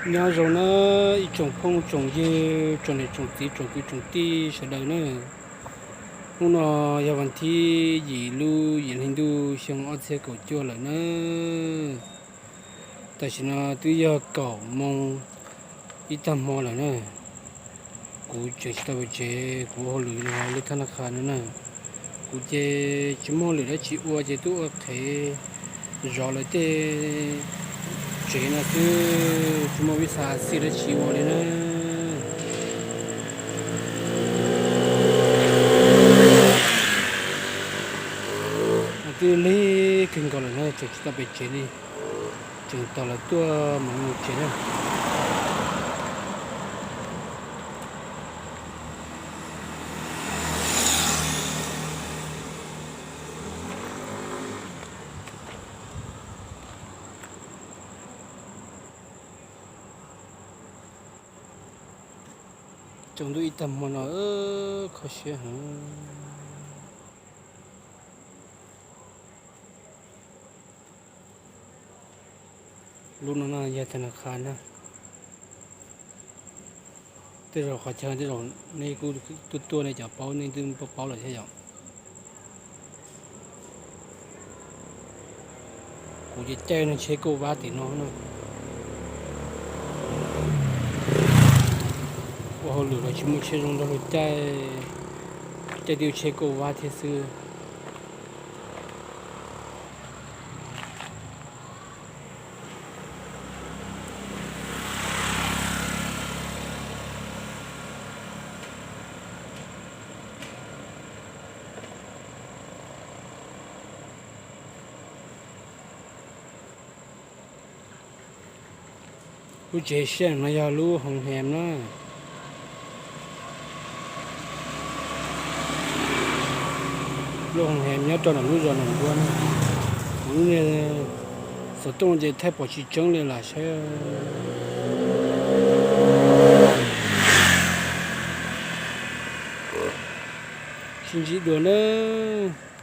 Nyob zoo na ib tsoom phooj tsoom ywg, tsoom niam tsoom txiv, tsoom kwv tsoom tij sawv daws na. Hnub no yog vas thib yim lub yim hli ntuj xyoo ob txhiab kaum cuaj lawm na. Tam sim no twb yog kaum moos ib tag hmo lawm na. Kuv tseem tsis tau pem tsev, kuv ua hauj lwm no lub thab naj qha no na. Kuv ces tsis muaj hauj lwm dab tsi ua ces tuaj ua qhev zov lawv tej tsev no xwb, tsis muaj vis xav xij dab tsi ua li na. Twb lig kawg nkaus lawm na, tseem tsis tau pem tsev li. Tseem tos lawv tuaj mam mus tsev na. Tsaus ntuj ib tag hmo no kho siab heev. Lub no no yog thab naj qha na. Tej zaum qhov chaw tej zaum nej kuj tuaj tuaj nej cov paub nej twb paub paub lawm thiab yom. Kuv ces caij neeg tsheb kauj vab tim no na. Ua hauj lwm los tsis muaj tsheb zoo nrog luag caij, caij twb tsheb kauj vab thiab xwb. Lub tsev siab no yog lub hoos hem na. Lub hoos hem nyob rau ntawm lub zos Noom Npua na. Kuv lub niag xov tooj ces thaij pom tsis tseeb li lam saib. Sib ntsib dua nawb.